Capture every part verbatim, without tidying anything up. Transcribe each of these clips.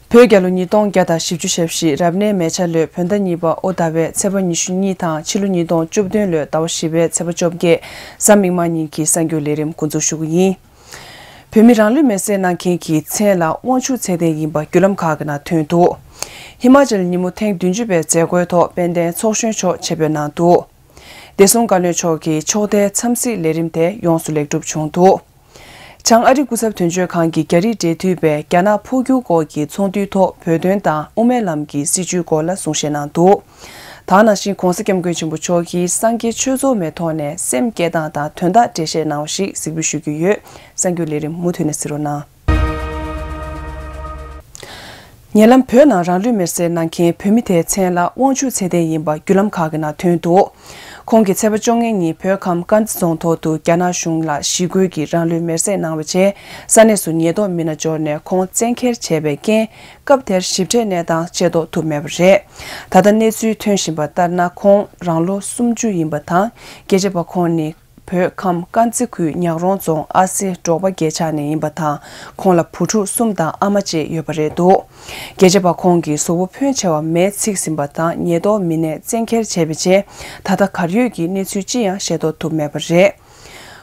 བོད་རྒྱལ་ལོ་ཉིས་སྟོང་བརྒྱ་དང་བཞི་བཅུ་ཞེ་བཞི་རབ་གནས་མེ་བྱ་ལོའི་བོད་ཟླ་གཉིས་པ་དབོ་ཟླ་བའི་ཚེས་པ་ཉི་ཤུ་གཉིས་དང་ཕྱི་ལོ་ཉིས་སྟོང་བཅུ་བདུན་ལོའི་ཟླ་བ་བཞི་པའི་ཚེས་པ་བཅོ་བརྒྱད་གཟའ་མིག་དམར་ཉིན་གྱི་གསར་འགྱུར་ལས་རིམ་འགོ་འཛུགས་ཞུ་གི་ཡིན། བོད་མི་རང་ལུས་མེར་སྲེག་གནང་མཁན་གྱི་མཚན་ལ་དབང་ཕྱུག་ཚད་ལྡན་ཡིན་པ་བརྒྱུད་ལམ་ཁག་གི་ནང་ཐོན་འདུག། ཧི་མ་ཅལ་ཉིན་མོ་ཐེངས་བདུན་ཅུ་པའི་མཛད་སྒོའི་ཐོག་དཔལ་ལྡན་ཚོགས་གཞོན་མཆོག་ཆེད་ཕེབས་གནང་འདུག། བདེ་སྲུང་བཀའ་བློན་མཆོག་གིས་ཕྱོགས་མཐའི་འཚམས་གཟིགས་ལས་རིམ་དེ་ཡོངས་སུ་ལེགས་གྲུབ་བྱུང་འདུག། བྱང་ཨ་རི་སྐུ་ཚབ་དོན་གཅོད་ཁང་གི་རྒྱ་རིགས་འབྲེལ་མཐུད་པས་རྒྱ་ནག་འཕོ་འགྱུར་སྐོར་གྱི་ཚོགས་འདུའི་ཐོག་བོད་དོན་དང་དབུ་མའི་ལམ་གྱི་སྲིད་བྱུས་སྐོར་ལ་གསུང་བཤད་གནང་འདུག། ད་ནང་བཞིན་༧གོང་ས་༧སྐྱབས་མགོན་ཆེན་པོ་མཆོག་གིས་སངས་རྒྱས་ཆོས་ཚོགས་མའི་ཐོག་ནས་སེམས་བསྐྱེད་སྟངས་དང་དོན་དག་འགྲེལ་བཤད་གནང་བ་ཞིག་གཟིགས་འབུལ་ཞུ་རྒྱུ་ཡོད། གསར་འགྱུར་ལས་རིམ་མུ་མཐུད་ནས་གཟིགས་རོགས་གནང་། ཉེ་ལམ་བོད་ནང་རང་ལུས་མེར་སྲེག་གནང་མཁན་བོད་མི་དེའི་མཚན་ལ་དབང་ཕྱུག་ཚད་ལྡན་ཡིན་པ་བརྒྱུད་ལམ་ཁག་གི་ནང་ཐོན་འདུག། ཁོང་གིས་ཚེས་པ་བཅོ་ལྔ་ཉིན་བོད་ཁམས་དཀར་མཛེས་རྫོང་ཐོག་ཏུ་རྒྱ་ནག་གཞུང་ལ་ཞི་རྒོལ་གྱིས་རང་ལུས་མེར་སྲེག་གནང་བའི་རྗེས་ས་གནས་སུ་ཉེན་རྟོག་མི་སྣ་འབྱོར་ནས་ཁོང་བཙན་ཁྱེར་བྱས་པའི་རྐྱེན། སྐབས་དེར་ཞིབ་ཕྲའི་གནས་སྟངས་ཤེས་རྟོགས་ཐུབ་མེད་པ་རེད། ད་ལྟ་གནས་ཚུལ་ཐོན་བཞིན་པ་ལྟར་ན། ཁོང་རང་ལོ་སུམ་ཅུ་ཡིན་པ་དང་། རྒྱལ་གཅེས་པ་ཁོང་ནི་བོད་ཁམས་དཀར་མཛེས་ཁུལ་ཉག་རོང་རྫོང་ཨ་སེ་འབྲོག་པ་བརྒྱད་ཆགས་ནས་ཡིན་པ་དང་། ཁོང་ལ་བུ་ཕྲུག་གསུམ་དང་ཨ་མ་བཅས་ཡོད་པ་རེད་འདུག། རྒྱལ་གཅེས་པ་ཁོང་གི་གཟུགས་པོ་ཕོན་ཆེ་བ་མེས་ཚིག་ཟིན་པ་དང་། ཉེན་རྟོག་མི་སྣས་བཙན་ཁྱེར་བྱས་པའི་རྗེས། ད་ལྟ་གར་ཡོད་ཀྱི་གནས་ཚུལ་ཅི་ཡང་ཤེས་རྟོགས་ཐུབ་མེད་པ་རེད།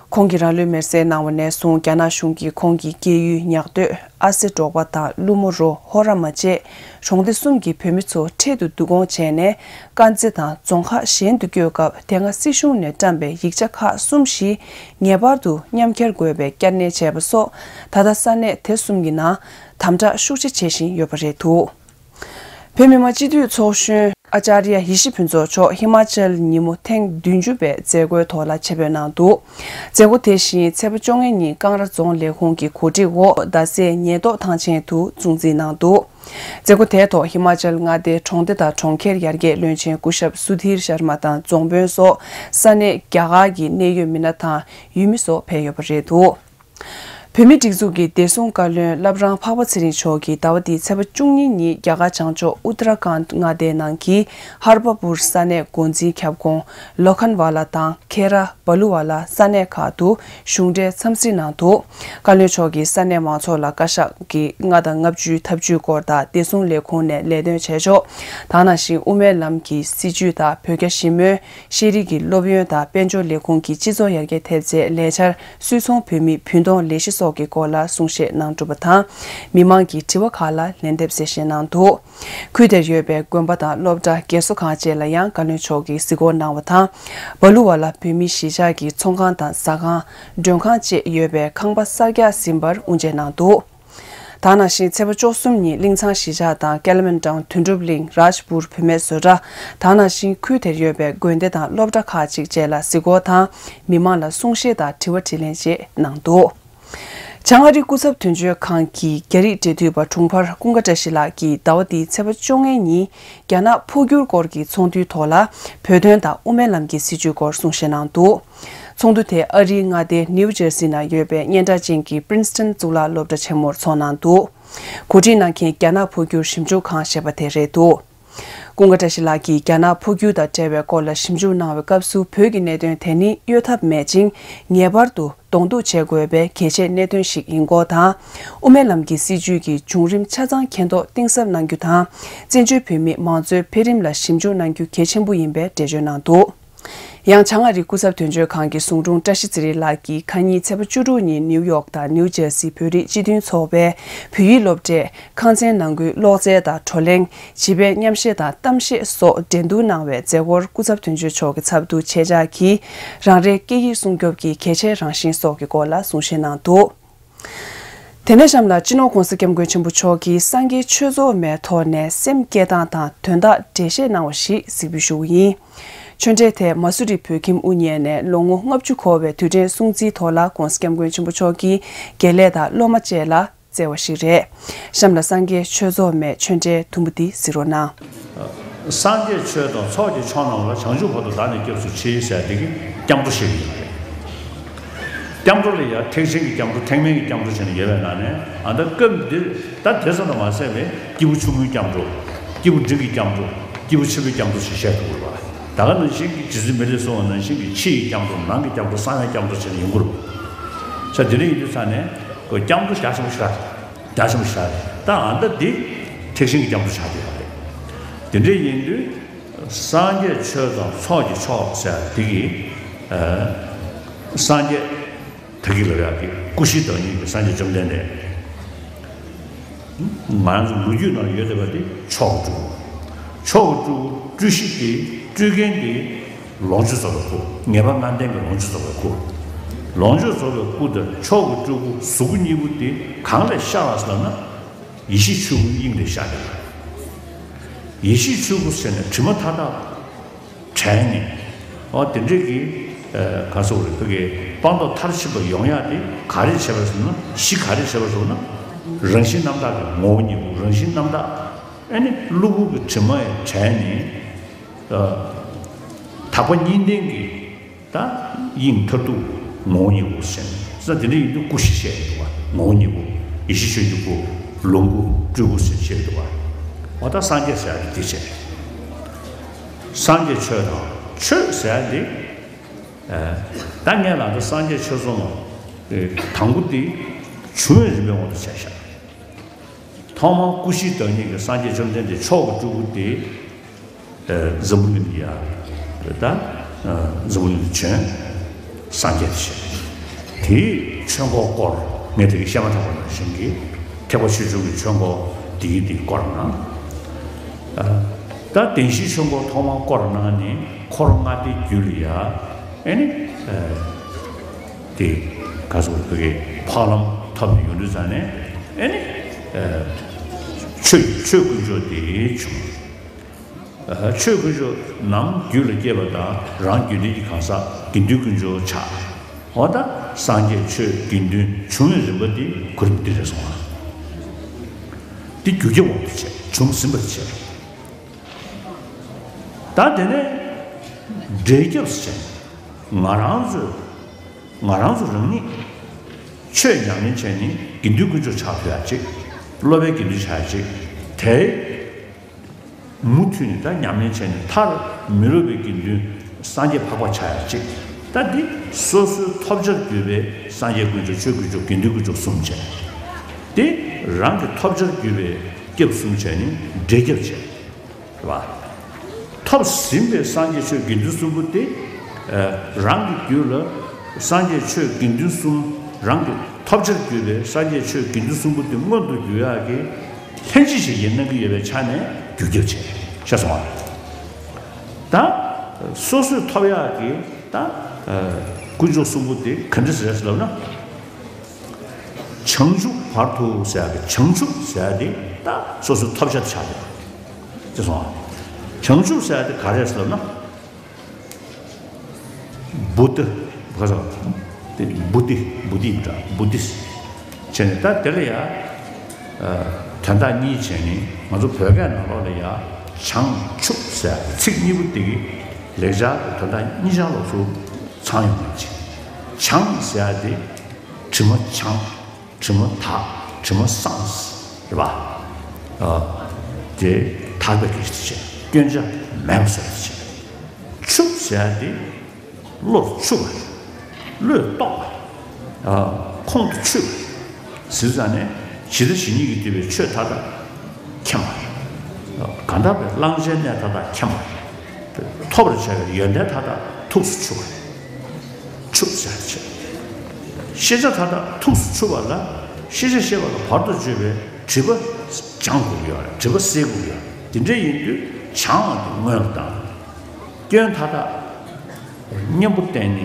ཁོང་གིས་རང་ལུས་མེར་སྲེག་གནང་བ་ནས་བཟུང་རྒྱ་ནག་གཞུང་གིས་ཁོང་གི་སྐྱེས་ཡུལ་ཉག་སྟོད་ཨ་སེ་འབྲོག་པ་དང་ཀླུ་མོ་རོ། ཧོ་ར་མ་བཅས་གྲོང་སྡེ་གསུམ་གྱི་བོད་མི་ཚོ་འཕྲལ་དུ་བསྡུ་སྐོང་བྱས་ནས། དཀར་མཛེས་དང་རྫོང་ཁག་གཞན་དུ་བསྐྱོད་སྐབས། དེ་སྔ་སྲིད་གཞུང་ནས་བཀྲམ་པའི་ཡིག་ཆ་ཁག་གསུམ་བཞི་ངེས་པར་དུ་མཉམ་འཁྱེར་དགོས་པའི་བསྐྱར་ནན་བྱས་པ་སོགས། ད་ལྟ་ས་གནས་དེ་གསུམ་གྱི་ནང་དམ་དྲག་ཤུགས་ཆེ་བྱེད་བཞིན་ཡོད་པ་རེད་འདུག། བོད་མི་མང་སྤྱི་འཐུས་ཚོགས་གཞོན་ཨ་ཅཱརྱ་ཡེ་ཤེས་ཕུན་ཚོགས་མཆོག་ཧི་མ་ཅལ་ཉིན་མོ་ཐེངས་བདུན་ཅུ་པའི་མཛད་སྒོའི་ཐོག་ལ་ཆེད་ཕེབས་གནང་འདུག། མཛད་སྒོ་དེ་བཞིན་ཚེས་པ་བཅོ་ལྔ་ཉིན་ཀང་ར་རྫོང་ལས་ཁུངས་ཀྱི་གོ་སྒྲིག་འོག་རྡ་སའི་ཉེན་རྟོག་ཐང་ཆེན་དུ་སྲུང་བརྩི་གནང་འདུག། མཛད་སྒོ་དེའི་ཐོག་ཧི་མ་ཅལ་མངའ་སྡེའི་གྲོང་སྡེ་དང་གྲོང་ཁྱེར་ཡར་རྒྱས་བློན་ཆེན་སྐུ་ཞབས་སུ་དྷིར་ཤར་མ་དང་རྫོང་དཔོན་སོགས་ས་གནས་རྒྱ་གར་གྱི་གནད་ཡོད་མི་སྣ་དང་ཡུལ་མི་སོགས་ཕེབས་ཡོད་པ་རེད་འདུག། བོད་མིའི་སྒྲིག་འཛུགས་ཀྱི་བདེ་སྲུང་བཀའ་བློན་བླ་བྲང་འཕགས་པ་ཚེ་རིང་མཆོག་གིས་ཟླ་བ་འདིའི་ཚེས་པ་བཅུ་གཉིས་ཉིན་རྒྱ་གར་བྱང་ཕྱོགས་ཨུ་ཏ་ར་ཁཱན་མངའ་སྡེའི་ནང་གི་ཧར་པ་པུར་ས་གནས་འགོ་འཛིན་ཁྱབ་ཁོངས་ལོ་ཁན་ཝ་ལ་དང་ཁེ་ར་བ་ལུ་ཝ་ལ་ས་གནས་ཁག་ཏུ་གཞུང་འབྲེལ་འཚམས་གཟིགས་གནང་འདུག། བཀའ་བློན་མཆོག་གིས་ས་གནས་མང་ཚོགས་ལ་བཀའ་ཤག་གི་ལྔ་དང་ལྔ་བཅུའི་ཐབས་ཇུས་སྐོར་དང་བདེ་སྲུང་ལས་ཁུངས་ནས་ལས་དོན་བྱེད་ཕྱོགས། ད་ནང་བཞིན་དབུ་མའི་ལམ་གྱི་སྲིད་བྱུས་དང་བོད་རྒྱ་ཞི་མོལ། ཤེས་རིག་གི་སློབ་ཡོན་དང་དཔལ་འབྱོར་ལས་ཁུངས་ཀྱི་སྤྱི་ཚོགས་ཡར་རྒྱས་ཐེབས་རྩའི་ལས་འཆར། སུད་ཚོང་བོད་མིའི་བུན་གཏོང་ལས་གཞི་སོགས་ཀྱི་སྐོར་ལ་གསུང་བཤད་གནང་གྲུབ་པ་དང་། མི་མང་གི་དྲི་བ་ཁག་ལ་ལན་འདེབས་གསལ་བཤད་གནང་འདུག། ཁུལ་དེར་ཡོད་པའི་དགོན་པ་དང་སློབ་གྲྭ། རྒས་གསོ་ཁང་བཅས་ལ་ཡང་བཀའ་བློན་མཆོག་གིས་གཟིགས་སྐོར་གནང་བ་དང་། བ་ལུ་ཝ་ལ་བོད་མིའི་གཞིས་ཆགས་ཀྱི་ཚོང་ཁང་དང་ཟ་ཁང་། མགྲོན་ཁང་བཅས་ཡོད་པའི་ཁང་པ་གསར་རྒྱག་ཟིན་པར་དབུ་འབྱེད་གནང་འདུག། ད་ནང་བཞིན་ཚེས་པ་བཅུ་གསུམ་ཉིན་གླིང་ཚང་གཞིས་ཆགས་དང་། ཀེ་ལ་མན་ཊའུན་དོན་གྲུབ་གླིང་། རཱཇ་པུར་བུད་མེད་བཟོ་གྲྭ། ད་ནང་བཞིན་ཁུལ་དེར་ཡོད་པའི་དགོན་སྡེ་དང་སློབ་གྲྭ་ཁག་ཅིག་བཅས་ལ་གཟིགས་སྐོར་དང་། མི་མང་ལ་གསུང་བཤད་དང་དྲི་བ་དྲིས་ལན་བཅས་གནང་འདུག། བྱང་ཨ་རི་སྐུ་ཚབ་དོན་གཅོད་ཁང་གི་རྒྱ་རིགས་འབྲེལ་མཐུད་པ་དྲུང་འཕར་ཀུན་དགའ་བཀྲ་ཤིས་ལགས་ཀྱིས་ཟླ་བ་འདིའི་ཚེས་པ་བཅོ་ལྔ་ཉིན་རྒྱ་ནག་འཕོ་འགྱུར་སྐོར་གྱི་ཚོགས་འདུའི་ཐོག་ལ་བོད་དོན་དང་དབུ་མའི་ལམ་གྱི་སྲིད་བྱུས་སྐོར་གསུང་བཤད་གནང་འདུག། ཚོགས་འདུ་དེ་ཨ་རིའི་མངའ་སྡེ་ནིའུ་ཇར་སི་ནང་ཡོད་པའི་སྙན་གྲགས་ཅན་གྱི་པྲིན་སི་ཊོན་གཙུག་ལག་སློབ་གྲྭ་ཆེན་མོར་འཚོགས་གནང་འདུག། གོ་སྒྲིག་གནང་མཁན་རྒྱ་ནག་འཕོ་འགྱུར་ཞིབ་འཇུག་ཁང་ཞེས་པ་དེ་རེད་འདུག། ཀུན་དགའ་བཀྲ་ཤིས་ལགས་ཀྱིས་རྒྱ་ནག་འཕོ་འགྱུར་དང་འབྲེལ་བའི་སྐོར་ལ་ཞིབ་འཇུག་གནང་བའི་སྐབས་སུ། བོད་ཀྱི་གནད་དོན་དེ་ནི་གཡོལ་ཐབས་མེད་ཅིང་། ངེས་པར་དུ་གདོང་གཏུག་བྱེད་དགོས་པའི་གལ་ཆེའི་གནད་དོན་ཞིག་ཡིན་སྐོར་དང་། དབུ་མའི་ལམ་གྱི་སྲིད་བྱུས་ཀྱི་བྱུང་རིམ་ཆ་ཚང་མཁྱེན་རྟོགས་གཏིང་ཟབ་གནང་རྒྱུ་དང་། བཙན་བྱོལ་བོད་མིའི་མང་གཙོའི་འཕེལ་རིམ་ལ་ཞིབ་འཇུག་གནང་རྒྱུ་གལ་ཆེན་པོ་ཡིན་པའི་འགྲེལ་བརྗོད་གནང་འདུག། ཡང་བྱང་ཨ་རིའི་སྐུ་ཚབ་དོན་གཅོད་ཁང་གི་ཟུང་དྲུང་བཀྲ་ཤིས་ཚེ་རིང་ལགས་ཀྱིས་ཁ་ཉིན་ཚེས་པ་བཅུ་དྲུག་ཉིན་ནིའུ་ཡོག་དང་ནིའུ་ཇར་སི་བོད་རིགས་སྤྱི་མཐུན་ཚོགས་པའི་བོད་ཡིག་སློབ་གྲྭས་ཁང་ཚན་ནང་ཁུལ་གློག་རྫས་དང་བགྲོ་གླེང་། བྱིས་པའི་མཉམ་གཞས་དང་གཏམ་བཤད་སོགས་འགྲན་བསྡུར་གནང་བའི་མཛད་སྒོར་སྐུ་ཚབ་དོན་གཅོད་མཆོག་གི་ཚབ་ཏུ་ཆེད་བཅར་གྱིས་རང་རེའི་སྐད་ཡིག་སྲུང་སྐྱོབ་ཀྱི་གལ་ཆེའི་རང་བཞིན་སོགས་ཀྱི་སྐོར་ལ་གསུང་བཤད་གནང་འདུག། དེ་ནས་གཤམ་ལ་སྤྱི་ནོར་༧གོང་ས་༧སྐྱབས་མགོན་ཆེན་པོ་མཆོག་གིས་སངས་རྒྱས་ཆོས་ཚོགས་མའི་ཐོག་ནས་སེམས་བསྐྱེད་སྟངས་དང་དོན་དག་འགྲེལ་བཤད་གནང་བ་ཞིག་གཟིགས་འབུལ་ཞུ་གི་ཡིན། ཆོས་འབྲེལ་དེ་མ་སུ་རི་བོད་ཁྱིམ་དབུ་བརྙེས་ནས་ལོ་ངོ་ལྔ་བཅུ་འཁོར་བའི་དུས་དྲན་སྲུང་བརྩིའི་ཐོག་ལ་༧གོང་ས་༧སྐྱབས་མགོན་ཆེན་པོ་མཆོག་གིས་དགེ་ལས་དང་སློབ་མ་བཅས་ལ་བསྩལ་བ་ཞིག་རེད། གཤམ་ལ་སངས་རྒྱས་ཆོས་ཚོགས་མའི་ཆོས་འབྲེལ་དུམ་བུ་འདི་གཟིགས་རོགས་གནང་། སངས་རྒྱས་ཆོས་དང་ཚོགས་ཀྱི་མཆོག་རྣམས་ལ། བྱང་ཆུབ་བར་དུ་བདག་ནི་སྐྱབས་སུ་མཆི་ཟེར་འདི་གི་སྐྱབས་འགྲོ་ཞིག་ཡིན་པ་རེད། སྐྱབས་འགྲོ་ལ་ཡང་ཐེག་ཆེན་གྱི་སྐྱབས་འགྲོ་ཐེག་དམན་གྱི་སྐྱབས་འགྲོ་བྱས་ནས་ཡོད་པའི་ནང་ནས། ཨ་ད་སྐབས་འདིར་ད་དེ་ཙམ་དུ་མ་ཟད་པའི་སྐྱེས་བུ་ཆུང་ངུའི་སྐྱབས་འགྲོ། སྐྱེས་བུ་འབྲིང་གི་སྐྱབས་འགྲོ། སྐྱེས་བུ་ཆེན་པོའི་སྐྱབས་འགྲོ་ཞེས་བཤད་ཐུབ་དགོས་པ། ད་ག་ནང་བཞིན་གྱི་རྗེ་བཙུན་མི་ལས་གསུངས་པ་ནང་བཞིན་གྱི་ཕྱི་ཡི་སྐྱབས་འགྲོ། ནང་གི་སྐྱབས་འགྲོ། གསང་བའི་སྐྱབས་འགྲོ་བྱས་ནས་ཡོང་དགོས་པ། ས་དེ་འདྲ་ཡིན་དུས་ཙང་ནས་ཁོ་སྐྱབས་འགྲོ་རྒྱ་ཆེན་པོ་ཞིག་རེད། རྒྱ་ཆེན་པོ་ཞིག་རེད། ད་ཨ་ད་འདི་ ཐེག་ཆེན་གྱི་སྐྱབས་འགྲོ་ཆགས་བསྡད་ཡོད་རེད། དེ་འདྲ་ཡིན་དུས་སངས་རྒྱས་ཆོས་དང་ཚོགས་ཀྱི་མཆོག་ཟེར་དེ་གི་ཨ་སངས་རྒྱས་ད་གིན་ལབ་ཡག་གི་སྐུ་བཞི་བདག་ཉིད་ཀྱི་སངས་རྒྱས་བཅོམ་ལྡན་འདས། ང་རང་ཚོ་ལོ་རྒྱུས་ནང་ཡོད་བསྡད་པ་དེ་མཆོག་གི་སྤྲུལ་སྐུ། མཆོག་གི་སྤྲུལ་སྐུ་སྤྲུལ་གཞི་དེ་སྤྲུལ་མཁན་དེ་ལོངས་སྤྱོད་རྫོགས་པའི་སྐུ། ངེས་པ་ལྔ་ལྡན་གྱི་ལོངས་སྤྱོད་རྫོགས་པའི་སྐུ། ལོངས་སྤྱོད་རྫོགས་པའི་སྐུ་དང་མཆོག་གི་སྤྲུལ་སྐུ་གཟུགས་སྐུ་གཉིས་པོ་དེ་གང་ལས་ཤར་བ་ཟེར་ལབ་ན། ཡེ་ཤེས་ཆོས་སྐུ་དབྱིངས་ལས་ཤར་བསྡད་པ། ཡེ་ཤེས་ཆོས་སྐུ་ཟེར་ནས་དྲི་མ་མཐའ་དག་བྲལ་ནས། ཨོ་དེ་འདྲས་ཀྱི་ཨ་ག་ཟེར་དགོས་རེད། ཕ་གི་སྤངས་རྟོགས་མཐར་ཕྱིན་པ་ཡོང་ཡག་དེ་ག་རེ་བྱས་པ་ཟེར་ན། གཞི་ག་རེ་བྱས་པ་ཟེར་ན། རང་བཞིན་རྣམ་དག་གི་ངོ་བོ་ཉིད་སྐུ། རང་བཞིན་རྣམ་དག་ཨ་ནི་གློ་བུར་གྱི་དྲི་མ་ཡང་བྲལ་ནས། ཨ་དག་པ་གཉིས་ལྡན་གྱི་ད་དབྱིངས་མཐར་ཐུག་ངོ་བོ་ཉིད་སྐུ་ཟེར། ས་དེ་འདྲ་ཡིན་དུས་སྐུ་བཞི་བཤད་འདུག་པ། ངོ་བོ་ཉིད་སྐུ། ཡེ་ཤེས་ཆོས་ཀྱི་སྐུ། ལོངས་སྐུ། སྤྲུལ་སྐུ་ཟེར་བཤད་འདུག་པ། འོ་ད་སངས་རྒྱས་ཟེར་ཡག་དེ་བྱས། སངས་རྒྱས་ཆོས་དང་ཆོས་ཟེར་ཡག་དེ། ཨ་ད་ངས་ལབ་ད་སངས་རྒྱས་ཆོས་གསུམ་དང་པོ་དེ་བྱུང་བའི་རིམ་པའི་དབང་དུ་བྱས་ཤག་ཐོག་མར་སྐུ་བཞི་བདག་ཉིད་ཀྱི་སངས་རྒྱས་བཅོམ་ལྡན་འདས་མཆོག་གི་སྤྲུལ་སྐུ་དེ། ཨ་འཛམ་བུ་གླིང་འདི་ཡ། ད་ཨ་འཛམ་བུ་གླིང་དུ་བྱོན། སངས་རྒྱས་དེ་བྱོན། དེའི་ཆོས་འཁོར་བསྐོར། ངས་དེ་གི་བཤད་མ་ཐག་པ་ནང་བཞིན་གྱི་ཐེག་པ་ཆེ་ཆུང་གི་ཆོས་འཁོར་འདི་འདི་བསྐོར་གནང་། ཨ་ད་བདེན་བཞིའི་ཆོས་འཁོར་ཐོག་མར་བསྐོར་གནང་ནས་འཁོར་ལྔ་སྡེའི་རྒྱུད་ལ་ཡ། ཨེ་ནི། ཨ་དེ་ག་ཟེར་དགོས་རེད། ཕ་གི་ཕ་ལམ་ཐོབ་ནས་ཡོང་དུས་ཙང་ནས་ཨེ་ནི། ཨ་ཆོས་ཆོས་དཀོན་མཆོག་དེ་བྱུང་། ཨ་ཆོས་དཀོན་མཆོག་ནམ་རྒྱུད་ལ་སྐྱེས་པ་དང་རང་རྒྱུད་ལྡན་གྱི་གང་ཟག་དགེ་འདུན་དཀོན་མཆོག་ཆགས། འོ་ད་སངས་རྒྱས་ཆོས་དགེ་འདུན་བྱུང་བའི་རིམ་པ་འདི་གོ་རིམ་འདི་རེད་སོང་ང་། འདི་རྒྱུ་རྐྱེན་དབང་དུ་བྱས་བྱུང་ཟིན་པར་བྱས། ད་དེ་ནས་འབྲས་སྐྱབས་ཟེར། ང་རང་ཚོས་ང་རང་ཚོ་རང་ཉིད་ཆོས་ཉམས་ལེན་བྱས་ནས་དགེ་འདུན་དཀོན་མཆོག་ཆགས་ཐུབ་ཡག་ཅིག་སློབ་པའི་དགེ་འདུན་ཆགས་ཡག་ཅིག་དེ་མུ་མཐུད་ནས་ད་ཉམས་ལེན་བྱས་ནས་མཐར་མི་སློབ་པའི་དགེ་འདུན་སངས་རྒྱས་འཕགས་པ་ཆགས་ཡག་ཅིག་ད་འདི་སོ་སོའི་ཐོབ་བྱར་གྱུར་པའི་སངས་རྒྱས་དཀོན་མཆོག་ཆོས་དཀོན་མཆོག་དགེ་འདུན་དཀོན་མཆོག་གསུམ་བྱས། དེ་རང་གི་ཐོབ་བྱར་གྱུར་པའི་སྐྱབས་གསུམ་བྱས་ནས་འབྲས་སྐྱབས་བྱས། རེད་པ། ཐོབ་ཟིན་པའི་སངས་རྒྱས་ཆོས་དགེ་འདུན་གསུམ་པོ་དེ། ཨ་རང་གི་རྒྱུད་ལ་སངས་རྒྱས་ཆོས་དགེ་འདུན་གསུམ་རང་གི་ཐོབ་བྱར་གྱུར་པའི་སངས་རྒྱས་ཆོས་དགེ་འདུན་གསུམ་པོ་དེ་མངོན་དུ་འགྱུར་ཡག་གི་ལྷན་ཅིག་བྱེད་ཀྱི་གནང་གི་ཡོད་པའི་ཆ་ནས་རྒྱུ་རྐྱེན་བྱས། ཤེས་སོང་ང་། ད་སོ་སོས་ཐོབ་ཡག་གི་ད་ཨ་དཀོན་མཆོག་གསུམ་པོ་དེ་ག་འདྲ་ཟེར་ཟེར་ལབ་ན། བྱང་ཆུབ་བར་དུ་ཟེར་ཡག་གི་བྱང་ཆུབ་ཟེར་ཡག་དེ་ད་སོ་སོའི་ཐོབ་བྱ་དུ་ཆགས་ཡོད། ཅེས་སོང་། བྱང་ཆུབ་ཟེར་ཡག་དེ་ག་རེ་ཟེར་ན། བུ་ཏི། ག་ཟེར། དེ་བུ་ཏི་བུ་ཏི་ཡིན་འདྲ་བུ་ཏི། བྱས་ནས་ད་དེ་ལ་ཡ། ཨ་དོན་དག་གཉིས་བྱས་ནས་ང་ཚོ་བོད་སྐད་ནང་ལོགས་ལ་ཡ། བྱང་ཆུབ་ཟེར་ཡག་ཚིག་གཉིས་པོ་དེ་གི་ལེགས་སྦྱར་གྱི་དོན་དག་གཉིས་ཆར་ལོགས་སུ་ཚང་ཡོང་གི་ཅིག་བྱང་ཟེར་ཡག་དེ་དྲི་མ་བྱང་། དྲི་མ་དག་དྲི་མ་སངས། རེད་པ། ཨ་དེ་དག་པའི་སྐད་ཆ་དེ་བྱས། སྐྱོན་ཆ་མེད་པ་བཟོ་ཡག་དེ་བྱས། ཆུབ་ཟེར་ཡག་དེ་བློར་ཆུབ་པ། བློས་རྟོགས་པ། ཨ་ཁོང་དུ་ཆུད་པ། ཟེར་ཙང་ནས་ཇི་ལྟ་ཇི་སྙེད་ཀྱིས་བསྡུས་པའི་ཆོས་མཐའ་དག་མཁྱེན་པ། གང་དག་པའི་བླང་བྱའི་གནས་མཐའ་དག་མཁྱེན་པ། ཐོབ་པར་བྱ་བའི་ཡོན་ཏན་མཐའ་དག་ཐུགས་སུ་ཆུད་པ། ཆུབ་ཟེར་བྱས། ཤེས་བྱ་མཐའ་དག་ཐུགས་སུ་ཆུད་པ་ལ་ཤེས་བྱ་ཤེས་པ་ལ་བར་དུ་གཅོད་པའི་སྒྲིབ་པ་སྦྱང་དགོས་ཀྱི་ཡོད་རེད། སྒྲིབ་པ་སེལ་དགོས་ཀྱི་ཡོད་རེད། དེ་འདྲ་ཡིན་དུས་བྱང་བ་དེ་སྔོན་ལ་བཏང་། སྐྱོན་མཐའ་དག་གཉེན་པོ་བསྟེན་ནས་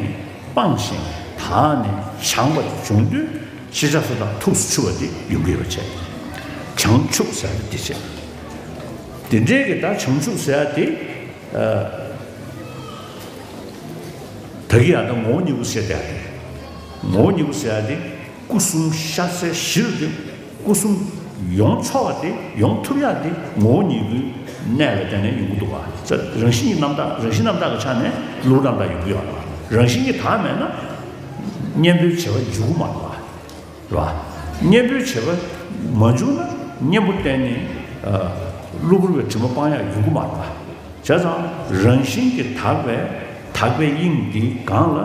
སྤངས་ཤིང་དག་ནས་བྱང་བ་དེ་བྱུང་དུས་ཤེས་བྱ་མཐའ་དག་ཐུགས་སུ་ཆུད་པ་དེ་ཡོང་གི་ཡོད་པ་བྱས། བྱང་ཆུབ་ཟེར་བ་དེ་བྱས། དེ་འདྲའི་གི་ད་བྱང་ཆུབ་ཟེར་བ་དེ། ཨ་ད་གི་ཡང་ད་ངོ་བོ་ཉིད་སྐུ་ཟེར་དེ། ངོ་བོ་ཉིད་སྐུ་ཟེར་ཡག་དེ་སྐུ་གསུམ་ཤར་སའི་གཞིར་དེ་སྐུ་གསུམ་ཡོང་ཆོག་པ་དེ་ཡོང་ཐུབ་ཡག་དེ་ངོ་བོ་ཉིད་སྐུའི་གནས་ལ་བརྟེན་ནས་ཡོང་གི་འདུག་ག །རང་བཞིན་གྱི་རྣམ་དག་རང་བཞིན་རྣམ་དག་གི་ཆ་ནས་གློ་བུར་རྣམ་དག་ཡོང་གི་ཡོད་རེད་བ། རང་བཞིན་གྱིས་དག་མེད་ན་གཉེན་པོའི་བྱེད་པ་འཇུག་གི་མ་རེད་བ། རེད་བ། གཉེན་པོའི་བྱེད་པ་མ་འཇུག་ན་གཉེན་པོ་བསྟེན་ནས་ཨ་གློ་བུར་བའི་དྲི་མ་སྤང་ཡག་ཡོང་གི་མ་རེད་བ། བྱས་ཙང་རང་བཞིན་གྱིས་དག་པའི་དག་པའི་དབྱིངས་འདིའི་སྒང་ལ་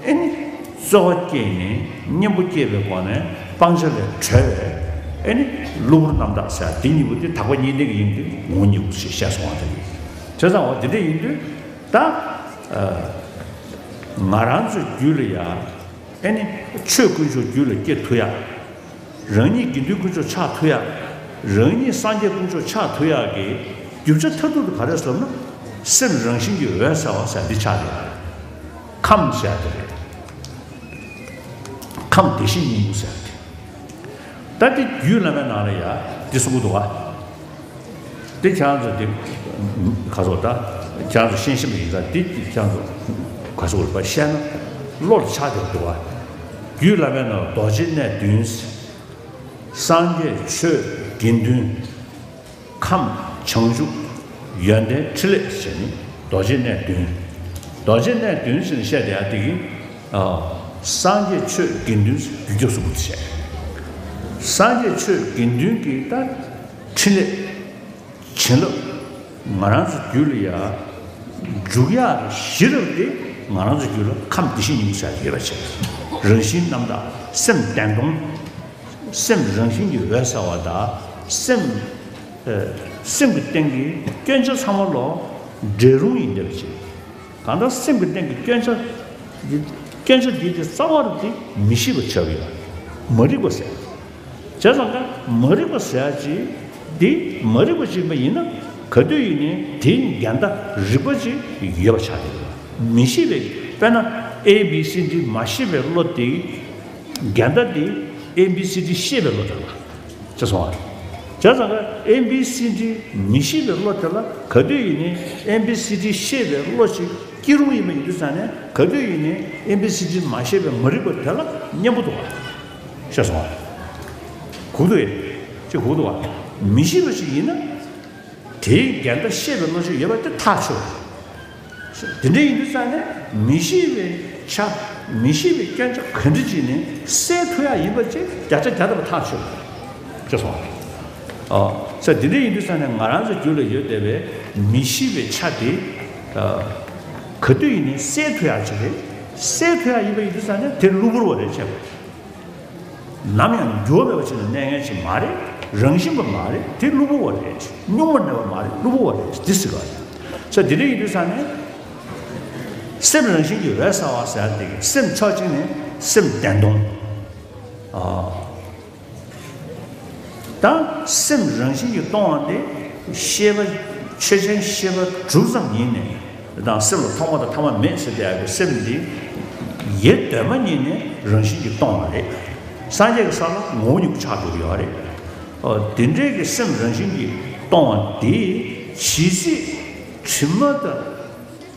ཨེ་ནི་རྩོལ་བ་སྐྱེས་ནས་གཉེན་པོ་སྐྱེས་པའི་སྒོ་ནས་སྤང་བྱ་ལས་གྲོལ་བའི་ ཨེ་ནི་གློ་བུར་རྣམ་དག་ཟེར་དེ་གཉིས་པོ་དེ་དག་པ་གཉིས་ལྡན་གྱི་ཡིན་དུས་ངོ་བོ་ཉིད་ཟེར་བཤད་སོང་བ་དེ་རེད། བྱས་ཙང་འོ་དེ་འདྲ་ཡིན་དུས་ད་ང་རང་ཚོའི་རྒྱུད་ལ་ཡ། ཨེ་ནི་ཆོས་དཀོན་མཆོག་རྒྱུད་ལ་སྐྱེ་ཐུབ་ཡ། རང་ཉིད་དགེ་འདུན་དཀོན་མཆོག་ཆགས་ཐུབ་ཡ། རང་ཉིད་སངས་རྒྱས་དཀོན་མཆོག་ཆགས་ཐུབ་ཡ་གི་རྒྱུ་ཆ་མཐར་ཐུག་ཏུ་ག་རེ་ཟེར་ན། སེམས་རང་བཞིན་གྱིས་འོད་གསལ་བ་ཟེར་འདི་ཆགས་ཏེ། ཁམས་ཟེར་དེ་རེད། ཁམས་བདེ་གཤེགས་སྙིང་པོ་ཟེར་དེ། ད་དེ་རྒྱུད་བླ་མའི་ནང་ལ་ཡ་དེ་གསུང་གི་འདུག་བ། དེ་ཁྱེད་རང་ཚོ་དེ་ག་ཚོད་ད་ཁྱེད་རང་ཚོ་ཤེས་ཤེས་པ་ཡིན་ཙང་དེ་ཁྱེད་རང་ཚོ་ག་ཚོད་རེད་པ་བཤད་ན་བློ་ལ་ཆགས་བསྡད་འདུག་བ། རྒྱུད་བླ་མའི་ནང་ལ་རྡོ་རྗེ་གནས་བདུན། སངས་རྒྱས་ཆོས་དགེ་འདུན། ཁམས་བྱང་ཆུབ། ཡོན་ཏན་ཕྲིན་ལས་ཟེར་ནི་རྡོ་རྗེ་གནས་བདུན། རྡོ་རྗེ་གནས་བདུན་ཟེར་ནས་བཤད་བསྡད་ཡ་དེ་གི་སངས་རྒྱས་ཆོས་དགེ་འདུན་རྒྱུད་སྐྱབས་སུ་བུ་དེ་བཤད། སངས་རྒྱས་ཆོས་དགེ་འདུན་གྱི་ད་ཕྲིན་ལས་བྱིན་རླབས་ང་རང་ཚོ་རྒྱུད་ལ་ཡ་འཇུག་ཡག་གི་གཞི་རུ་དེ་ང་རང་ཚོ་རྒྱུད་ལ་ཁམས་བདེ་གཤེགས་སྙིང་པོ་ཟེར་ཡོད་པ་བྱས། རང་བཞིན་རྣམ་དག་སེམས་བདེན་སྟོང་། སེམས་རང་བཞིན་གྱིས་འོད་གསལ་བ་དང་སེམས། ཨ། སེམས་ཀྱི་སྟེང་གི་སྐྱོན་ཆ་ཚང་མ་ལོ་འབྲས་རུང་ཡིན་བསྡད་པ་ཅིག་གང་ལྟར་སེམས་ཀྱི་སྟེང་གི་སྐྱོན་ཆ་འདི་སྐྱོན་ཆ་འདི་དེ་རྩ་བ་རུ་དེ་མི་ཤེས་པ་ཆགས་ཡོད། མ་རིག་པ་ཟེར། བྱས་ཙང་ཀ་མ་རིག་པ་ཟེར་ཡ་ཅིག་འདི་མ་རིག་པ་ཅིག་མ་ཡིན་ན་ག་དུས་ཡིན་ནའི་དེའི་འགལ་ཟླ་རིག་པ་ཅིག་ཡོད་པ་ཆགས་ཀྱི་ཡོད། མི་ཤེས་པའི་དཔེར་ན་ཨེ་བི་སི་ཌི་མ་ཤེས་པའི་བློ་དེ། འགལ་ཟླ་དེ་ཨེ་བི་སི་ཌི་ཤེས་པའི་བློ་དེ་ལ། ཅེས་སོང་བ། བྱས་ཙང་ཀ་ཨེ་བི་སི་ཌི་མི་ཤེས་པའི་བློ་དེ་ལ་ག་དུས་ཡིན་ནའི་ཨེ་བི་སི་ཌི་ཤེས་པའི་བློ་ཞིག་སྐྱེ་རུང་ཡིན་པ་ཡིན་དུས་ཙང་ནས་ག་དུས་ཡིན་ནའི་ཨེ་བི་སི་ཌི་མ་ཤེས་པའི་མ་རིག་པ་དེ་ལ་མཉམ་པོ་འདུག་བ། ཤེས་སོང་བ། གུག་འདུག་ཨེ། ཅེས་གུག་འདུག་བ། མི་ཤེས་པ་ཞིག་ཡིན་ན། དེའི་འགལ་ཟླ་ཤེས་པའི་བློ་ཅིག་ཡོད་པ་དེ་ཐག་ཆོད། དེ་འདྲ་ཡིན་དུས་ཙང་ནས་མི་ཤེས་པའི་ཆ། མི་ཤེས་པའི་སྐྱོན་ཆ་ག་འདྲ་ཅིག་ནས་སེལ་ཐུབ་ཡ་ཡིན་པ་ཅིག་བརྒྱ་ཆ་བརྒྱ་ཐམ་པ་ཐག་ཆོད། ཅེས་སོང་། ཨོ། ས་དེ་འདྲ་ཡིན་དུས་ཙང་ནས་ང་རང་ཚོ་རྒྱུད་ལ་ཡོད་བསྡད་པའི་མི་ཤེས་པའི་ཆ་དེ། ཨ། ག་དུས་ཡིན་ནའི་སེལ་ཐུབ་ཡ་ཅིག་རེད། སེལ་ཐུབ་ཡ་ཡིན་པ་ཡིན་དུས་ཙང་ནས་དེ་གློ་བུར་བ་རེད་བྱས་པ། ནམ་ཡང་འགྱུར་བ་མེད་པ་ཅིག་ལ་གནས་མཁན་ཅིག་མ་རེད། རང་བཞིན་པ་མ་རེད། དེ་གློ་བུར་བ་རེད། གཉུག་མ་མེད་པ་མ་རེད། གློ་བུར་བ་རེད། འདི་ཟེར་ག་རེད། ས་དེ་འདྲ་ཡིན་དུས་ཙང་ནས། སེམས་རང་བཞིན་གྱིས་འོད་གསལ་བ་ཟེར་དེ་གི་སེམས་ཕྱོགས་གཅིག་ནས་སེམས་བདེན་སྟོང་། ཨ། ད་སེམས་རང་བཞིན་གྱིས་སྟོང་བ་དེ་ཤེས་པ། ཆོས་ཅན་ཤེས་པ་གྲུབ་ཙམ་ཡིན་ནས། དང་སེམས་ལ་ཐོག་མ་དང་ཐ་མ་མེད་ཟེར་བསྡད་ཡག་གི་སེམས་འདི་ཡེ་གདོད་མ་ཉིད་ནས་རང་བཞིན་གྱིས་སྟོང་བ་རེད། སངས་རྒྱས་ཀྱི་ས་ལ་ངོ་བོ་ཉིད་ཀྱི་ཆགས་འགྲོ་གི་ཡོད་རེད། ཨོ། དེ་འདྲའི་གི་སེམས་རང་བཞིན་གྱིས་སྟོང་བ་དེ་ཇི་སྲིད་དྲི་མ་དང་།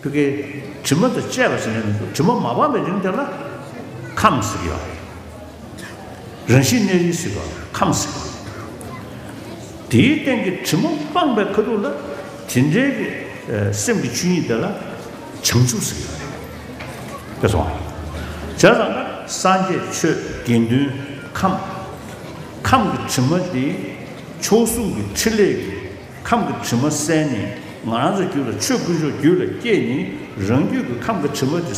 བུ་གའི་དྲི་མ་དང་བཅས་པ་ཟེར་ནས་དྲི་མ་མ་སྤངས་པའི་རིང་དེ་ལ་ཁམས་ཟེར་གྱི་ཡོད་རེད། རང་བཞིན་གནས་རིགས་ཟེར་བ་ཁམས་ཟེར་བ། དེའི་སྟེང་གི་དྲི་མ་སྤངས་པའི་ཁ་ཐུག་ལ་དེ་འདྲའི་གི་སེམས་ཀྱི་ཆོས་ཉིད་དེ་ལ་བྱང་ཆུབ་ཟེར་གྱི་ཡོད་རེད། དེ་སོང་བ། བྱས་ཙང་ན་སངས་རྒྱས་ཆོས་དགེ་འདུན་ཁམས། ཁམས་ཀྱི་དྲི་མ་དེ་མཆོག་ཟུང་གི་ཕྲིན་ལས་ཀྱི། ཁམས་ཀྱི་དྲི་མ་བསལ་ནས་ང་རང་ཚོའི་རྒྱུད་ལ་ཆོས་དཀོན་མཆོག་རྒྱུད་ལ་སྐྱེས་ནས་རང་རྒྱུད་ཀྱི་ཁམས་ཀྱི་དྲི་མ་དེ་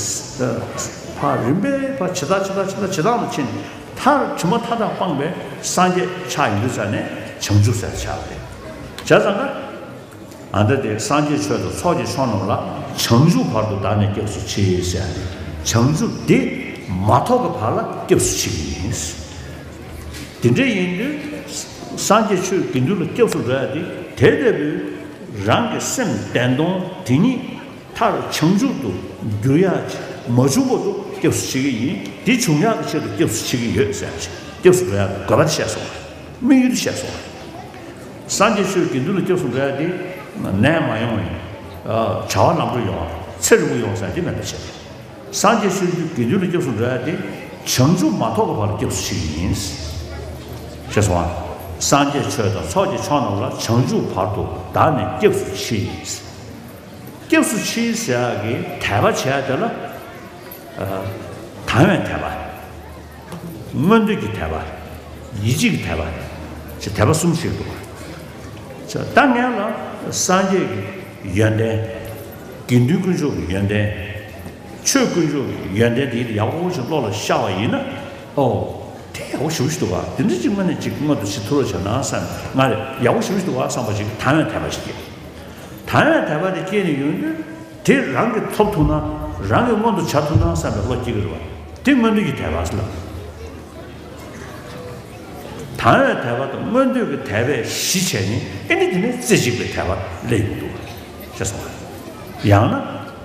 ཕར་རིམ་པས་ཕར་ཇེ་ཐག་ཇེ་ཐག་ཇེ་ཐག་ཇེ་ཐག་ལ་ཕྱིན་ནས་མཐར་དྲི་མ་མཐའ་དག་སྤངས་པའི་སངས་རྒྱས་ཆགས་ཡོང་དུས་ཙ་ནས་བྱང་ཆུབ་ཟེར་ཆགས་པ་རེད། བྱས་ཙང་ན་ཨ་ད་དེ་སངས་རྒྱས་ཆོས་དང་ཚོགས་ཀྱི་མཆོག་རྣམས་ལ་བྱང་ཆུབ་བར་དུ་བདག་ནི་སྐྱབས་སུ་མཆི་ཟེར་ནས་བྱང་ཆུབ་དེ་མ་ཐོབ་པའི་བར་ལ་སྐྱབས་སུ་མཆི་གི་ཡིན། དེ་འདྲ་ཡིན་དུས་སངས་རྒྱས་ཆོས་དགེ་འདུན་ལ་སྐྱབས་སུ་འགྲོ་ཡ་དེ་དེ་ལྟ་བུའི་རང་གི་སེམས་བདེན་སྟོང་དེ་ཉིད་མཐར་བྱང་ཆུབ་ཏུ་འགྱུར་ཡ་ཅིག་མ་བྱུང་བར་དུ་སྐྱབས་སུ་མཆི་གི་ཡིན། དེ་འབྱུང་ཡག་གི་ཆེད་དུ་སྐྱབས་སུ་མཆི་གི་ཡོད་ཟེར་ཡ་ཅིག་སྐྱབས་སུ་འགྲོ་ཡག་གི་དགོས་པ་དེ་བཤད་སོང་བ། དམིགས་ཡུལ་དེ་བཤད་སོང་བ། སངས་རྒྱས་ཆོས་དགེ་འདུན་ལ་སྐྱབས་སུ་འགྲོ་ཡ་དེ་ནད་མ་ཡོང་བ་ཡིན། བྱ་བ་ལམ་འགྲོ་ཡོང་བ། ཚེ་རིང་པོ་ཡོང་བ་ཟེར་ཡ་དེ་མེད་པ་བྱས། སངས་རྒྱས་ཆོས་དགེ་འདུན་ལ་སྐྱབས་སུ་འགྲོ་ཡ་དེ་བྱང་ཆུབ་མ་ཐོབ་པའི་བར་ལ་སྐྱབས་སུ་མཆི་གི་ཡིན། ཞེས་སོང་བ། སངས་རྒྱས་ཆོས་དང་ཚོགས་ཀྱི་མཆོག་རྣམས་ལ་བྱང་ཆུབ་བར་དུ་བདག་ནི་སྐྱབས་སུ་མཆི་ཡིན། སྐྱབས་སུ་མཆི་ཟེར་ཡ་གི་དད་པ་བྱས་ཡ་དེ་ལ་དང་བའི་དད་པ། མངོན་འདོད་ཀྱི་དད་པ། ཡིད་ཆེས་ཀྱི་དད་པ། ཞེས་དད་པ་གསུམ་ཞིག་འདུག་ད་ངས་ལ་སངས་རྒྱས་ཀྱི་ཡོན་ཏན། དགེ་འདུན་དཀོན་མཆོག་གི་ཡོན་ཏན། ཆོས་དཀོན་མཆོག་གི་ཡོན་ཏན་དེ་ཡག་པོ་ཞིག་བློ་ལ་ཤར་བ་ཡིན་ན། ཨོ། དེ་ ཡག་པོ་ཞེ་པོ་ཞིག་འདུག་ག། དེ་འདྲ་ཅིག་སྔོན་ནས་ཅིག་སྔོན་དུ་ཕྱིན་ཐུབ་རོགས་བྱས་ན་བསམ། ང་ལ་ཡག་པོ་ཞེ་པོ་ཞིག་འདུག་ག་བསམ་པ་ཞིག་དང་བའི་དད་པ་ཞིག་སྐྱེས། དང་བའི་དད་པ་དེ་སྐྱེས་ནས་ཡོང་དུས་དེ་རང་གིས་ཐོབ་ཐུབ་ན། རང་གིས་མངོན་དུ་བྱ་ཐུབ་ན་བསམ་པའི་བློ་སྐྱེ་གི་རེད་བ། དེ་མངོན་འདོད་ཀྱི་དད་པ་ཟེར་ལ། དང་བའི་དད་པ་དང་མངོན་འདོད་ཀྱི་དད་པས་གཞི་བྱས་ནས། ཨེ་ནི་དེ་ནས་རྩེ་གཅིག་པའི་དད་པ་སླེབས་ཡོང་འདུག་ཅེས་གསུངས་པ། ཡང་ན་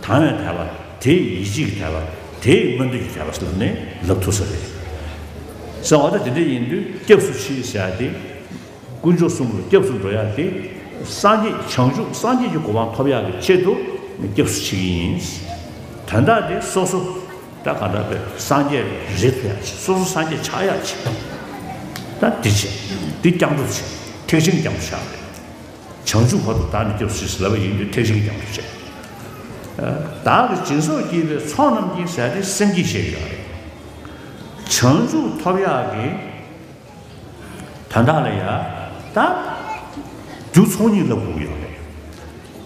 དང་བའི་དད་པ། དེའི་ཡིད་ཆེས་ཀྱི་དད་པ། དེའི་མངོན་འདོད་ཀྱི་དད་པ་ཟེར་ལབ་ནས་ལབ་ཐུབ་ས་རེད། གསུངས་པ། ད་དེ་འདྲ་ཡིན་དུས་སྐྱབས་སུ་མཆི་ཟེར་ཡ་དེ། དཀོན་མཆོག་གསུམ་ལ་སྐྱབས་སུ་འགྲོ་ཡ་དེ། སངས་རྒྱས་བྱང་ཆུབ་སངས་རྒྱས་ཀྱི་གོ་འཕང་ཐོབ་ཡག་གི་ཆེད་དུ་སྐྱབས་སུ་མཆི་གི་ཡིན། དོན་དག་དེ་སོ་སོ་ད་ག་འདྲ་བའི་སངས་རྒྱས་རེད་ཐུབ་ཡག་ཆེད། སོ་སོ་སངས་རྒྱས་ཆགས་ཡག་ཆེད། ད་དེ་བྱས། དེ་སྐྱབས་འགྲོ་བྱས། ཐེག་ཆེན་སྐྱབས་འགྲོ་བྱ་རེད། བྱང་ཆུབ་བར་དུ་བདག་ནི་སྐྱབས་སུ་མཆི་ཟེར་ལབ་པ་ཡིན་དུས་ཐེག་ཆེན་སྐྱབས་འགྲོ་བྱས། བདག་གིས་སྦྱིན་སོགས་བགྱིས་པའི་ཚོགས་རྣམས་ཀྱིས་ཟེར་ཏེ་སེམས་བསྐྱེད་བཤད་ཀྱི་ཡོད་རེད། བྱང་ཆུབ་ཐོབ་ཡག་གི་དོན་དག་ལ་ཡ་ད་རྒྱུ་ཚོགས་གཉིས་ལབ་དགོས་ཀྱི་ཡོད་རེད།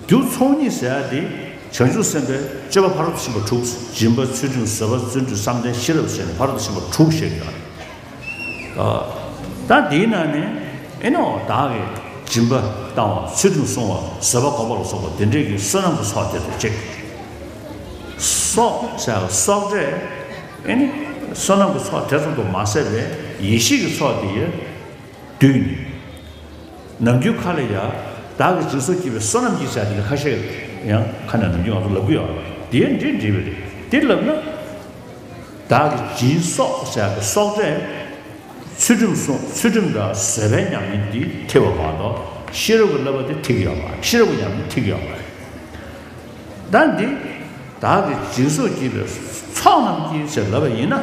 རྒྱུ་ཚོགས་གཉིས་ཟེར་ཡ་དེ་བྱང་ཆུབ་སེམས་དཔའི་སྤྱོད་པ་ཕ་རོལ་ཏུ་ཕྱིན་པ་དྲུག། སྦྱིན་པ་ཚུལ་ཁྲིམས་བཟོད་པ་བརྩོན་འགྲུས་བསམ་གཏན་ཤེས་རབ་ཟེར་ནས་ཕ་རོལ་ཏུ་ཕྱིན་པ་དྲུག་བཤད་ཀྱི་ཡོད་རེད། ད་འདིའི་ནང་ནས་ཨེ་ནོ་བདག་གིས་སྦྱིན་པ་བཏང་བ། ཚུལ་ཁྲིམས་བསྲུང་བ། བཟོད་པ་སྒོམ་པ་ལ་སོགས་པ་དེ་འདྲའི་གི་བསོད་ནམས་ཀྱི་ཚོགས་དེ་ཚོ་གཅིག། སོགས་ཟེར་བ་སོགས་བྲལ། ཨེ་ནི་བསོད་ནམས་ཀྱི་ཚོགས་དེ་ཙམ་དུ་མ་ཟད་པའི་ཡེ་ཤེས་ཀྱི་ཚོགས་དེ་ཡང་བསྡུས་ནས། ནམ་རྒྱུན་ཁ་ལ་ཡ་བདག་གིས་སྦྱིན་སོགས་བགྱིས་པའི་བསོད་ནམས་ཀྱིས་ཟེར་དེ་ལ་ཁ་ཤས་ཡང་ཁ་ནས་ནམ་རྒྱུན་ང་ཚོ་ལབ་ཀྱི་ཡོད་རེད། དེ་ཡང་འདྲེས་འདྲེས་པ་རེད། དེ་ལབ་ན། བདག་གིས་སྦྱིན་སོགས་ཟེར་ཡག་གི་སོགས་བྲལ། ཚུལ་ཁྲིམས་སྲུང་། ཚུལ་ཁྲིམས་དང་བཟོད་པའི་ཉམས་ལེན་འདི་ཐེབས་པ་མ་གཏོགས་ཤེས་རབ་ཀྱི་བསླབ་པ་དེ་ཐེབས་ཡོད་མ་རེད། ཤེས་རབ་ཀྱི་ཉམས་ལེན་ཐེབས་ཡོད་མ་རེད། ད་འདི་བདག་གིས་སྦྱིན་སོགས་བགྱིས་པའི་ཚོགས་རྣམས་ཀྱིས་ཟེར་ལབ་པ་ཡིན་ན།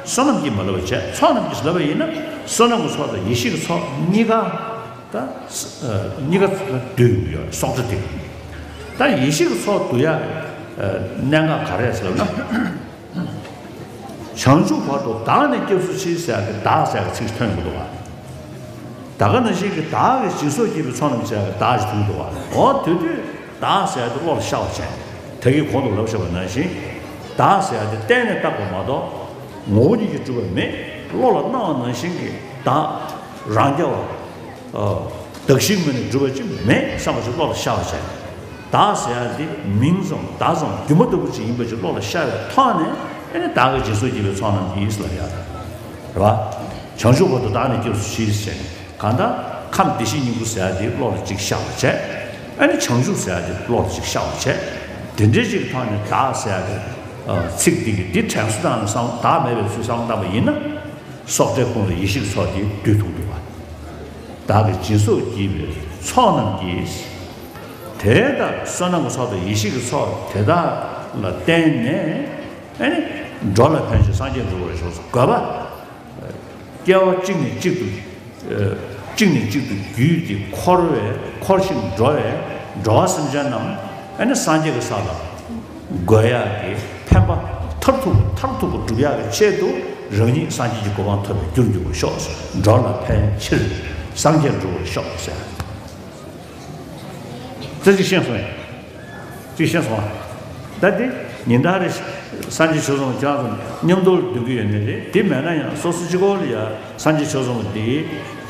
བསོད་ནམས་ཀྱིས་མ་ལབ་པ་བྱས། ཚོགས་རྣམས་ཀྱིས་ལབ་པ་ཡིན་ན། བསོད་ནམས་ཀྱི་ཚོགས་དང་ཡེ་ཤེས་ཀྱི་ཚོགས་གཉིས་ཀ་ད་གཉིས་ཀ་བསྡུས་ཡོད་སོགས་བྲལ་དེ། ད་ཡེ་ཤེས་ཀྱི་ཚོགས་བསྡུ་ཡག་གནད་འགག་ག་རེ་ཟེར་ན། བྱང་ཆུབ་བར་དུ་བདག་ནི་སྐྱབས་སུ་མཆི་ཟེར་ཡག་གི་བདག་ཟེར་ཡག་གི་ཚིག་ཐོན་ཡོང་གི་འདུག་བ། ད་ག་ནང་བཞིན་གྱི་བདག་གིས་སྦྱིན་སོགས་བགྱིས་པའི་ཚོགས་རྣམས་ཟེར་ཡག་གི་བདག་ཞིག་ཐོན་གྱི་འདུག་བ། འོ་དེ་དུས་བདག་ཟེར་ཡག་དེ་བློ་ལ་ཤར་བ་བྱས། ད་གིན་གོང་དུ་ལབ་བཞག་པ་ནང་བཞིན། བདག་ཟེར་ཡག་དེ་གཏན་ནས་བཏགས་པ་མ་གཏོགས་ངོ་བོ་ཉིད་ཀྱིས་གྲུབ་པ་མེད། བློ་ལ་སྣང་བ་ནང་བཞིན་གྱི་བདག་རང་རྐྱ་བ། བདག་གཞན་མིན་ནས་གྲུབ་པ་ཅིག་མེད་བསམ་པ་ཞིག་བློ་ལ་ཤར་བ་བྱས། བདག་ཟེར་ཡག་འདི་མིང་ཙམ་བརྡ་ཙམ་སྒྱུ་མ་ལྟ་བུ་ཅིག་ཡིན་པ་ཅིག་བློ་ལ་ཤར་བའི་ཐོག་ནས། ཨེ་ནི་བདག་གིས་སྦྱིན་སོགས་བགྱིས་པའི་ཚོགས་རྣམས་ཀྱིས་ལབ་ཡག་རེད་བ། བྱང་ཆུབ་བར་དུ་བདག་ནི་སྐྱབས་སུ་མཆི་ཟེར་ནས། གང་ལྟར་ཁམས་བདེ་གཤེགས་སྙིང་པོ་ཟེར་ཡག་འདི་བློ་ལ་ཅིག་ཤར་བ་བྱས། ཨེ་ནི་བྱང་ཆུབ་ཟེར་ཡག་འདི་བློ་ལ་ཅིག་ཤར་བ་བྱས། དེ་འདྲའི་ཅིག་གི་ཐོག་ནས་བདག་ཟེར་ཡག་གི་ཚིག་འདི་གི་འདི་དྲན་གསོ་བཏང་ནས་བསམ། བདག་མེད་པའི་ཚུལ་བསམ་བློ་བཏང་པ་ཡིན་ན། སོགས་བྲལ་ཁོང་ལ་ཡེ་ཤེས་ཀྱི་ཚོགས་དེ་བསྡུས་ཐུབ་འདུག་བ། བདག་གིས་སྦྱིན་སོགས་བགྱིས་པའི་ཚོགས་རྣམས་ཀྱིས། དེ་ལྟར་བསོད་ནམས་ཀྱི་ཚོགས་དང་ཡེ་ཤེས་ཀྱི་ཚོགས་དེ་དག་ལ་བརྟེན་ནས། ཨེ་ནི་འགྲོ་ལ་ཕན་ཕྱིར་སངས་རྒྱས་འགྲུབ་པར་ཤོག་ཟེར། དགོས་པ། སྐྱེ་བ་གཅིག་ནས་གཅིག་ཏུ། གཅིག་ནས་གཅིག་ཏུ་བརྒྱུད་དེ་འཁོར་བའི། འཁོར་ཞིང་འགྲོ་བའི་འགྲོ་བ་སེམས་ཅན་རྣམས་ཨེ་ནི་སངས་རྒྱས་ཀྱི་ས་ལ་འགོད་ཡག་གི་ཕན་པ་མཐར་ཐུག་མཐར་ཐུག་པ་སྒྲུབ་ཡག་གི་ཆེད་དུ། རང་ཉིད་སངས་རྒྱས་ཀྱི་གོ་འཕང་ཐོབ་པའི་རྒྱུར་འགྱུར་བར་ཤོག་ཟེར། འགྲོ་ལ་ཕན་ཕྱིར་སངས་རྒྱས་འགྲུབ་པར་ཤོག་ཟེར། ད་ཅིག་ཤེས་སོང་ངས། ཅིག་ཤེས་སོང་ང་། ད་དེ་ཉིན་ལྟར་རེ་སངས་རྒྱས་ཆོས་ཚོགས་ཀྱང་མཉམ་དུ་འདོན་གྱི་ཡོད་ནི་རེད། དེ་མེད་ན་ཡང་སོ་སོ་གཅིག་པོ་ལ་ཡ་སངས་རྒྱས་ཆོས་ཚོགས་འདི་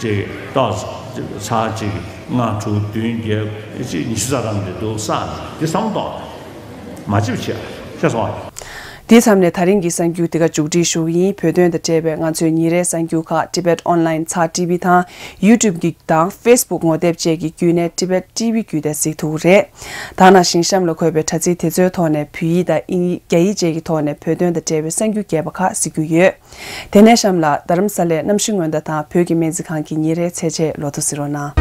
ཅིག་ཏོག་ཙམ་ཚར་གཅིག་ལྔ་དྲུག་བདུན་བརྒྱད་ཅིག་ཉི་ཤུ་རྩ་གྲངས་འདི་འདུག་བསམ་ནས་དེ་བསམ་བློ་གཏོང་། མ་བྱེད་པ་བྱེད། ཤེས་སོང་ང་། དེ་མཚམས་ནས་ད་རིང་གི་གསར་འགྱུར་འདི་ག་མཇུག་སྒྲིལ་ཞུ་གི་ཡིན། བོད་དོན་དང་འབྲེལ་བའི་ང་ཚོའི་ཉིན་རེའི་གསར་འགྱུར་ཁག་Tibet Online ཚགས་ཊི་བི་དང་YouTube གི་དང་Facebook ངོ་དེབ་བཅས་ཀྱི་བརྒྱུད་ནས་Tibet T V བརྒྱུད་དེ་གཟིགས་ཐུབ་ཀྱི་རེད། ད་ནང་བཞིན་གཤམ་ལ་འཁོད་པའི་དྲ་ཚིགས་དེ་ཚོའི་ཐོག་ནས་བོད་ཡིག་དང་ཨིན་རྒྱ་ཡིག་བཅས་ཀྱི་ཐོག་ནས་བོད་དོན་དང་འབྲེལ་བའི་གསར་འགྱུར་རྒྱས་པ་ཁག་གཟིགས་རྒྱུ་ཡོད། དེ་ནས་གཤམ་ལ་རྡ་རམ་ས་ལའི་གནམ་གཤིས་སྔོན་བརྡ་དང་བོད་ཀྱི་སྨན་རྩིས་ཁང་གི་ཉིན་རེའི་ཚེས་ཆེན་ལོ་ཐོ་གཟིགས་རོགས་གནང་།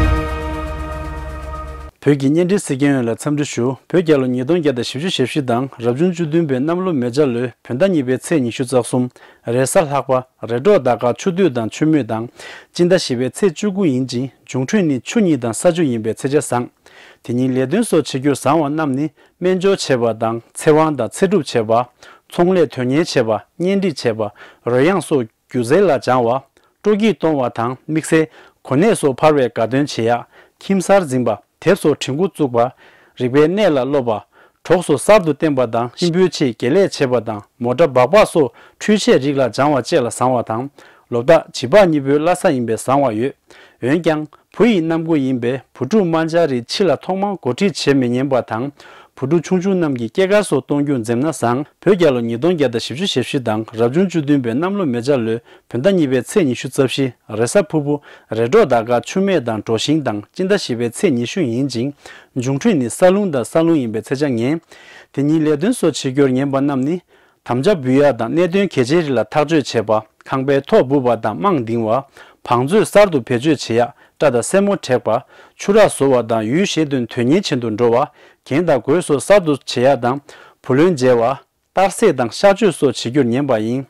བོད་ཀྱི་བརྙན་འཕྲིན་གཟིགས་མཁན་ཡོངས་ལ་འཚམས་འདྲི་ཞུ། བོད་རྒྱལ་ལོ་ཉིས་སྟོང་བརྒྱ་དང་བཞི་བཅུ་ཞེ་བཞི་དང་རབ་བྱུང་བཅུ་བདུན་པའི་གནམ་ལོ་མེ་བྱ་ལོའི་བོད་ཟླ་གཉིས་པའི་ཚེས་ཉི་ཤུ་རྩ་གསུམ། རེས་གཟའ་ལྷག་པ། རེས་འགྲོགས་ཟླ་སྐར་ཆུ་སྟོད་དང་ཆུ་སྨད་དང་། སྤྱི་ཟླ་བཞི་པའི་ཚེས་བཅུ་དགུ་ཡིན་ཅིང་འབྱུང་འཕྲོད་ནི་ཆུ་གཉིས་དང་ས་ཆུ་ཡིན་པས་ཚེས་ཆ་བཟང་། དེ་ཉིན་ལས་དོན་སོགས་བྱེད་རྒྱུར་བཟང་བ་རྣམས་ནི་སྨན་སྦྱོར་བྱེད་པ་དང་ཚེ་དབང་དང་ཚེ་སྒྲུབ་བྱེད་པ། ཚོང་ལས་དོན་གཉེར་བྱེད་པ། གཉེན་སྒྲིག་བྱེད་པ། རོལ་དབྱངས་སོགས་སྒྱུ་རྩལ་ལ་སྦྱང་བ། སྤྲོ་སྐྱིད་གཏོང་བ་དང་དམིགས་བསལ་གོ་གནས་སོགས་འཕར་བའི་དགའ་སྟོན་བྱེད་ཡག་ཁྱིམ་གསར་འཛིན་པ། དེབ་སོགས་བྲིས་འགོ་བཙུགས་པ། རིག་པའི་གནས་ལ་སློབ་པ། གྲོགས་སོགས་གསར་དུ་བསྟེན་པ་དང་གཤིན་པོའི་ཆེད་དགེ་ལས་བྱེད་པ་དང་མོ་ཊ་སྦག་སྦག་སོགས་འཕྲུལ་ཆས་རིགས་ལ་སྦྱང་བ་བཅས་ལ་བཟང་བ་དང་། ལོ་རྟགས་བྱིས་པ་གཉིས་པོའི་བླ་གཟའ་ཡིན་པས་བཟང་བ་ཡོད། འོན་ཀྱང་བུ་ཡི་གནམ་སྒོ་ཡིན་པས་བུ་ཕྲུག་དམར་འབྱར་རིགས་ཕྱི་ལ་ཐོག་མར་འགོ་ཁྲིད་བྱེད་མི་ཉན་པ་དང་། བུ་ཕྲུག་ཆུང་ཆུང་རྣམས་ཀྱི་སྐྱེས་སྐར་སོགས་གཏོང་རྒྱུར་འཛེམ་ན་བཟང་། བོད་རྒྱལ་ལོ་ཉིས་སྟོང་བརྒྱ་དང་བཞི་བཅུ་ཞེ་བཞི་དང་རབ་བྱུང་བཅུ་བདུན་པའི་གནམ་ལོ་མེ་བྱ་ལོའི་བོད་ཟླ་གཉིས་པའི་ཚེས་ཉི་ཤུ་རྩ་བཞི། རེས་གཟའ་ཕུར་བུ། རེས་འགྲོགས་ཟླ་སྐར་ཆུ་མེག་དང་གྲོ་ཞིང་དང་། སྤྱི་ཟླ་བཞི་པའི་ཚེས་ཉི་ཤུ་ཡིན་ཅིང་། འབྱུང་འཕྲོད་ནི་ས་རླུང་དང་ས་རླུང་ཡིན་པས་ཚེས་ཆ་ངན། དེ་ཉིན་ལས་དོན་སོགས་བྱེད་རྒྱུར་ཉན་པ་རྣམས་ནི། དམ་བཅའ་འབུལ་ཡག་དང་གནད་དོན་གལ་ཆེ་རིགས་ལ་ཐག་གཅོད་བྱེད་པ། ཁང་པའི་ཐོག་སྦུབ་པ་དང་རྨང་འདིང་བ། བང་མཛོད་གསར་དུ་བེད་སྤྱོད་བྱེད་ཡག་སྐྲ་དང་སེན་མོ་བྲེག་པ། ཆུ་རགས་བཟོ་བ་དང་ཡུལ་གཞན་དུ་དོན་གཉེར་བྱེད་དུ་འགྲོ་བ། རྒན་དང་གོས་སོགས་གསར་དུ་བྱེད་ཡག་དང་བུ་ལོན་འཇལ་བ། གཏར་སྲེག་དང་གཤག་བཅོས་སོགས་བྱེད་རྒྱུར་ཉན་པ་ཡིན།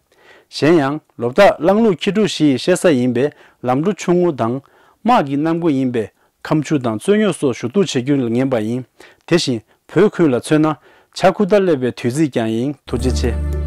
གཞན་ཡང་ལོ་རྟགས་གླང་ལུག་ཁྱི་ཕྲུག་བཞི་ཡི་བཤད་ས་ཡིན་པས་ལམ་འགྲོ་ཆུང་ངུ་དང་། དམག་གི་གནམ་སྒོ་ཡིན་པས། ཁམ་ཆུ་དང་རྩོད་རྙོག་སོགས་ཞུ་གཏུག་བྱེད་རྒྱུ་ལ་ངན་པ་ཡིན། དེ་བཞིན་བོད་ཁུལ་ལ་མཚོན་ན། བྱ་ཁུ་ད་སླེབས་པའི་དུས་ཚིགས་ཀྱང་ཡིན། ཐུགས་རྗེ་ཆེ།